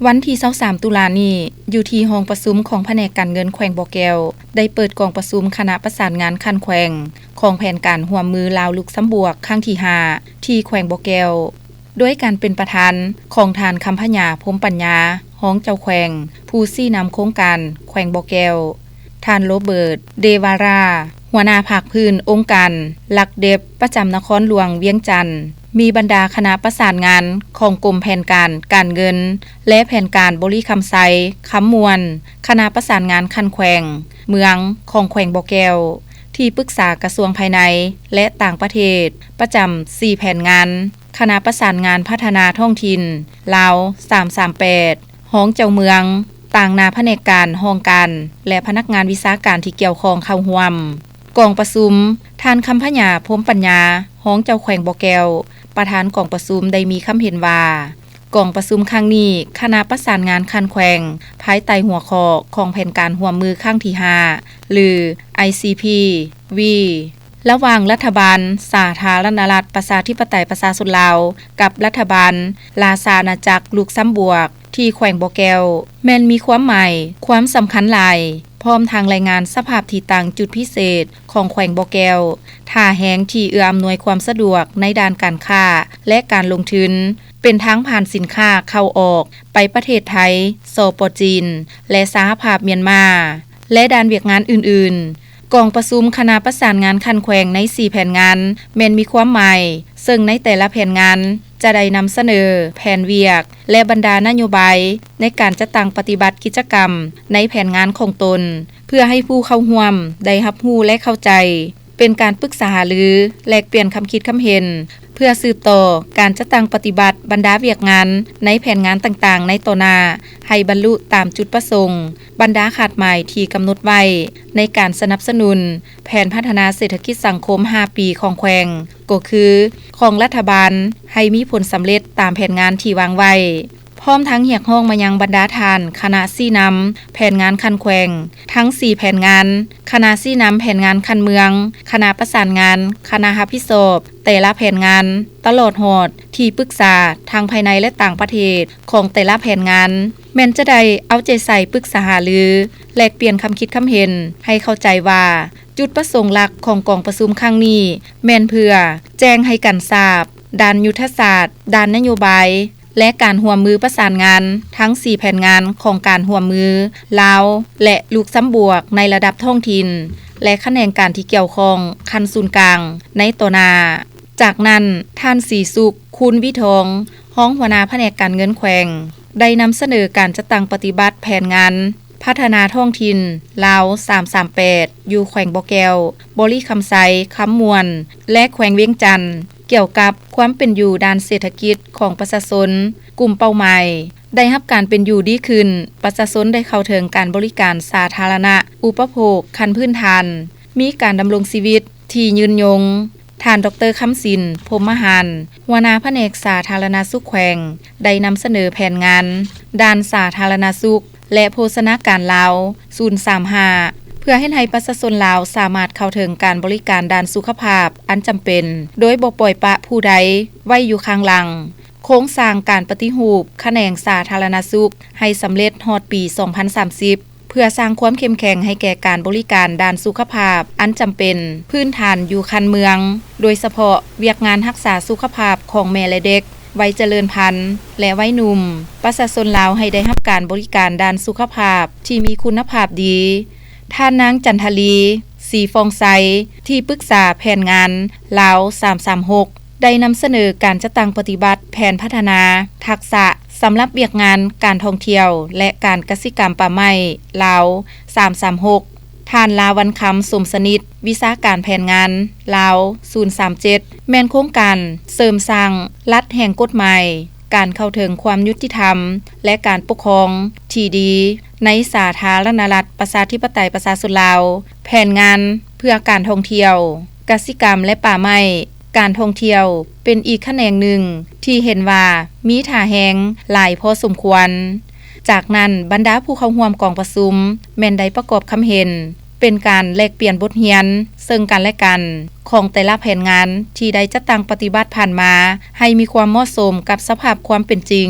ວັນທີຊາວສາມ ຕຸລານີ້, ຢູ່ທີ່ຫ້ອງປະຊຸມຂອງພະແນກການເງິນແຂວງບໍ່ແກ້ວ ໄດ້ເປີດກອງປະຊຸມຄະນະປະສານງານຂັ້ນແຂວງ ຂອງແຜນການຮ່ວມມືລາວ-ລຸກຊຳບວກ ຄັ້ງທີຫ້າ ທີ່ແຂວງບໍ່ແກ້ວ ດ້ວຍການເປັນປະທານຂອງທ່ານ ຄຳພະຍາ ພົມປັນຍາ ຮອງເຈົ້າແຂວງ ຜູ້ຊີ້ນຳໂຄງການແຂວງບໍ່ແກ້ວ, ທ່ານ ໂຣເບີດ ເດວາຣາ ຫົວໜ້າພາກພື້ນອົງການຫຼັກເດັບ ປະຈຳນະຄອນຫຼວງວຽງຈັນ, ມີບັນດາຄະນະປະສານງານຂອງກົມແຜນການການເງິນ ແລະ ແຜນການບໍລິຄຳໄຊ ຄຳມ່ວນ, ຄະນະປະສານງານຂັ້ນແຂວງ, ເມືອງຂອງແຂວງບໍ່ແກ້ວ, ທີ່ປຶກສາກະຊວງພາຍໃນ ແລະ ຕ່າງປະເທດ ປະຈຳສີ່ແຜນງານ, ຄະນະປະສານງານພັດທະນາທ້ອງຖິ່ນລາວ ສາມສາມແປດ, ຮອງເຈົ້າເມືອງ, ຕາງໜ້າພະແນກການ, ຫ້ອງການ ແລະ ພະນັກງານວິຊາການທີ່ກ່ຽວຂ້ອງເຂົ້າຮ່ວມກອງປະຊຸມ. ທ່ານ ຄຳພະຍາ ພົມປັນຍາ ຮອງເຈົ້າແຂວງບໍ່ແກ້ວ ປະທານກອງປະຊຸມ ໄດ້ມີຄຳເຫັນວ່າ ກອງປະຊຸມຄັ້ງນີ້ ຄະນະປະສານງານຂັ້ນແຂວງ ພາຍໃຕ້ຫົວຂໍ້ຂອງແຜນການຮ່ວມມືຄັ້ງທີຫ້າ ຫຼື ໄອຊີພີວີ ລະຫວ່າງລັດຖະບານສາທາລະນະລັດ ປະຊາທິປະໄຕ ປະຊາຊົນລາວ ກັບລັດຖະບານລາຊາອານາຈັກລຸກຊຳບວກ ທີ່ແຂວງບໍ່ແກ້ວ ແມ່ນມີຄວາມໝາຍ, ຄວາມສຳຄັນຫຼາຍ, ພ້ອມທັງລາຍງານສະພາບທີ່ຕັ້ງຈຸດພິເສດຂອງແຂວງບໍ່ແກ້ວ, ທ່າແຮງທີ່ເອື້ອອຳນວຍຄວາມສະດວກໃນດ້ານການຄ້າ ແລະ ການລົງທຶນ, ເປັນທາງຜ່ານສິນຄ້າເຂົ້າອອກໄປປະເທດໄທ, ສປ ຈີນ ແລະ ສະຫະພາບມຽນມາ ແລະ ດ້ານວຽກງານອື່ນໆ. ກອງປະຊຸມຄະນະປະສານງານຂັ້ນແຂວງໃນສີ່ແຜນງານ ແມ່ນມີຄວາມໝາຍ, ເຊິ່ງໃນແຕ່ລະແຜນງານຈະໄດ້ນຳສະເໜີແຜນວຽກ ແລະ ບັນດານະໂຍບາຍໃນການຈັດຕັ້ງປະຕິບັດກິດຈະກຳໃນແຜນງານຂອງຕົນ ເພື່ອໃຫ້ຜູ້ເຂົ້າຮ່ວມໄດ້ຮັບຮູ້ ແລະ ເຂົ້າໃຈ, ເປັນການປຶກສາຫາລື, ແລກປ່ຽນຄຳຄິດຄຳເຫັນ ເພື່ອສືບຕໍ່ການຈັດຕັ້ງປະຕິບັດບັນດາວຽກງານໃນແຜນງານຕ່າງໆໃນຕໍ່ໜ້າ ໃຫ້ບັນລຸຕາມຈຸດປະສົງ, ບັນດາຄາດໝາຍທີ່ກຳນົດໄວ້ໃນການສະໜັບສະໜູນແຜນພັດທະນາເສດຖະກິດສັງຄົມຫ້າປີຂອງແຂວງ, ກໍຄືຂອງລັດຖະບານ ໃຫ້ມີຜົນສຳເລັດຕາມແຜນງານທີ່ວາງໄວ້. ພ້ອມທັງຮຽກຮ້ອງມາຍັງບັນດາທ່ານຄະນະຊີ້ນຳແຜນງານຂັ້ນແຂວງທັງສີ່ແຜນງານ, ຄະນະຊີ້ນຳແຜນງານຂັ້ນເມືອງ, ຄະນະປະສານງານ, ຄະນະຮັບຜິດຊອບແຕ່ລະແຜນງານ, ຕະຫຼອດຮອດທີ່ປຶກສາທັງພາຍໃນ ແລະ ຕ່າງປະເທດຂອງແຕ່ລະແຜນງານ ແມ່ນຈະໄດ້ເອົາໃຈໃສ່ປຶກສາຫາລື, ແລກປ່ຽນຄຳຄິດຄຳເຫັນ ໃຫ້ເຂົ້າໃຈວ່າ ຈຸດປະສົງຫຼັກຂອງກອງປະຊຸມຄັ້ງນີ້ ແມ່ນເພື່ອແຈ້ງໃຫ້ກັນຊາບ ດ້ານຍຸດທະສາດ, ດ້ານນະໂຍບາຍ ແລະ ການຮ່ວມມືປະສານງານທັງສີ່ແຜນງານຂອງການຮ່ວມມືລາວ ແລະ ລຸກຊຳບວກໃນລະດັບທ້ອງຖິ່ນ ແລະ ຂະແໜງການທີ່ກ່ຽວຂ້ອງຂັ້ນສູນກາງໃນຕໍ່ໜ້າ. ຈາກນັ້ນ, ທ່ານ ສີສຸກ ຄູນວິທອງ ຮອງຫົວໜ້າພະແນກການເງິນແຂວງ ໄດ້ນຳສະເໜີການຈັດຕັ້ງປະຕິບັດແຜນງານ ພັດທະນາທ້ອງຖິ່ນລາວ ສາມສາມແປດ ຢູ່ແຂວງບໍ່ແກ້ວ, ບໍລິຄຳໄຊ, ຄຳມ່ວນ ແລະ ແຂວງວຽງຈັນ ກ່ຽວກັບຄວາມເປັນຢູ່ດ້ານເສດຖະກິດຂອງປະຊາຊົນກຸ່ມເປົ້າໝາຍ ໄດ້ຮັບການເປັນຢູ່ດີຂຶ້ນ, ປະຊາຊົນໄດ້ເຂົ້າເຖິງການບໍລິການສາທາລະນະອຸປະໂພກຂັ້ນພື້ນຖານ, ມີການດຳລົງຊີວິດທີ່ຍືນຍົງ. ທ່ານ ດອກເຕີ ຄຳສິນ ພົມມະຫານ ຫົວໜ້າພະແນກສາທາລະນະສຸກແຂວງ ໄດ້ນຳສະເໜີແຜນງານດ້ານສາທາລະນະສຸກ ແລະ ໂພຊະນາການລາວ ສູນສາມຫ້າ ເພື່ອເຮັດໃຫ້ປະຊາຊົນລາວສາມາດເຂົ້າເຖິງການບໍລິການດ້ານສຸຂະພາບອັນຈຳເປັນ ໂດຍບໍ່ປ່ອຍປະຜູ້ໃດໄວ້ຢູ່ຂ້າງຫຼັງ. ໂຄງສ້າງການປະຕິຮູບຂະແໜງສາທາລະນະສຸກໃຫ້ສຳເລັດຮອດປີສອງພັນສາມສິບ ເພື່ອສ້າງຄວາມເຂັ້ມແຂງໃຫ້ແກ່ການບໍລິການດ້ານສຸຂະພາບອັນຈຳເປັນພື້ນຖານຢູ່ຂັ້ນເມືອງ, ໂດຍສະເພາະວຽກງານຮັກສາສຸຂະພາບຂອງແມ່ ແລະ ເດັກ, ໄວຈະເລີນພັນ ແລະ ໄວໜຸ່ມ, ປະຊາຊົນລາວໃຫ້ໄດ້ຮັບການບໍລິການດ້ານສຸຂະພາບທີ່ມີຄຸນນະພາບດີ. ທ່ານນາງ ຈັນທະລີ ສີຟອງໄຊ ທີ່ປຶກສາແຜນງານລາວ ສາມສາມຫົກ ໄດ້ນຳສະເໜີການຈັດຕັ້ງປະຕິບັດແຜນພັດທະນາທັກສະສຳລັບວຽກງານການທ່ອງທ່ຽວ ແລະ ການກະສິກຳປ່າໄມ້ລາວ ສາມສາມຫົກ. ທ່ານ ລາວັນຄຳ ສົມສະໜິດ ວິຊາການແຜນງານລາວ ສູນສາມເຈັດ ແມ່ນໂຄງການເສີມສ້າງລັດແຫ່ງກົດໝາຍ, ການເຂົ້າເຖິງຄວາມຍຸຕິທຳ ແລະ ການປົກຄອງທີ່ດີໃນສາທາລະນະລັດ ປະຊາທິປະໄຕ ປະຊາຊົນລາວ. ແຜນງານເພື່ອການທ່ອງທ່ຽວ, ກະສິກຳ ແລະ ປ່າໄມ້. ການທ່ອງທ່ຽວເປັນອີກຂະແໜງໜຶ່ງທີ່ເຫັນວ່າມີທ່າແຮງຫຼາຍພໍສົມຄວນ. ຈາກນັ້ນ, ບັນດາຜູ້ເຂົ້າຮ່ວມກອງປະຊຸມແມ່ນໄດ້ປະກອບຄຳເຫັນ ເປັນການແລກປ່ຽນບົດຮຽນເຊິ່ງກັນ ແລະ ກັນ ຂອງແຕ່ລະແຜນງານທີ່ໄດ້ຈັດຕັ້ງປະຕິບັດຜ່ານມາ ໃຫ້ມີຄວາມເໝາະສົມກັບສະພາບຄວາມເປັນຈິງ.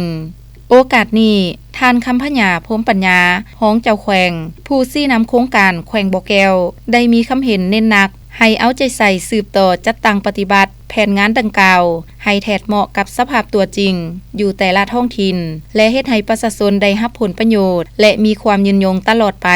ໂອກາດນີ້ ທ່ານ ຄຳພະຍາ ພົມປັນຍາ ຮອງເຈົ້າແຂວງ ຜູ້ຊີ້ນຳໂຄງການແຂວງບໍ່ແກ້ວ ໄດ້ມີຄຳເຫັນເນັ້ນໜັກ ໃຫ້ເອົາໃຈໃສ່ສືບຕໍ່ຈັດຕັ້ງປະຕິບັດແຜນງານດັ່ງກ່າວ ໃຫ້ແທດເໝາະກັບສະພາບຕົວຈິງ ຢູ່ແຕ່ລະທ້ອງຖິ່ນ ແລະ ເຮັດໃຫ້ປະຊາຊົນໄດ້ຮັບຜົນປະໂຫຍດ ແລະ ມີຄວາມຍືນຍົງຕະຫຼອດໄປ.